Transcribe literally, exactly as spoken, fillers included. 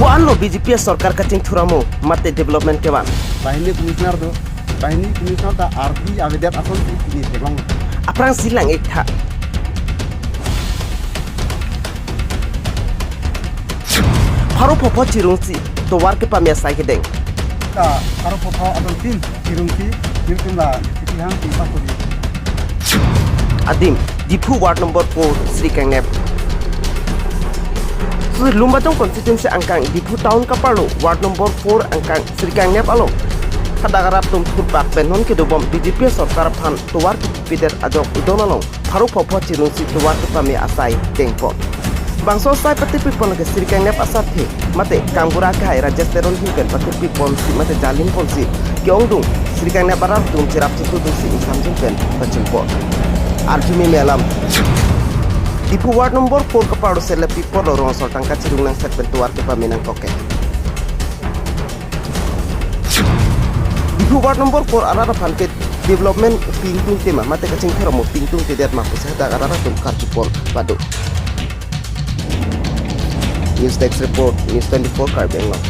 Ko-anlo B J P sorkar kachingthuramo mate development kevan? Banghini commissioner do, banghini commissioner ta ardi avedet asonsi pini theklong. Aphrangsi lang-ik tha. Pharo phopho chirungsi tovar kepame asai kedeng. Ta pharo phopho adon tin chirungsi, nirtum la siti hang timpa kodi. Adim, Diphu Ward number four, Srikangnep. Suri Lumbajong constituency angkang Diphu town kaparlo Ward number four angkang Srikangnep along hadak arap atum thurpak pen non kedobom B J P sorkar aphan tovar kepidet ajok idon along pharo phopho chirungsi tovar kepame asai dengpon. Bangso asai patirpi pon ke Srikangnep asathe mate kangbura kahai Rajesh Teron ahin pen patirpi ponsi mate jalin ponsi ke-ongdung Srikangnep arat atum cherap chetudungsi ingsamjin pen pachun pon. Arjumi melam Diphu Ward number four kaparlo selepi porlo rong asor tangka chirung nangset pen tovar kepame nangkok ke. Diphu Ward number four arat aphan ke development pingtung tema mate kachingthuramo pingtung tedet ma pusi hadak arat atum karjupon pado. News Desk Report, News twenty-four Karbi Anglong.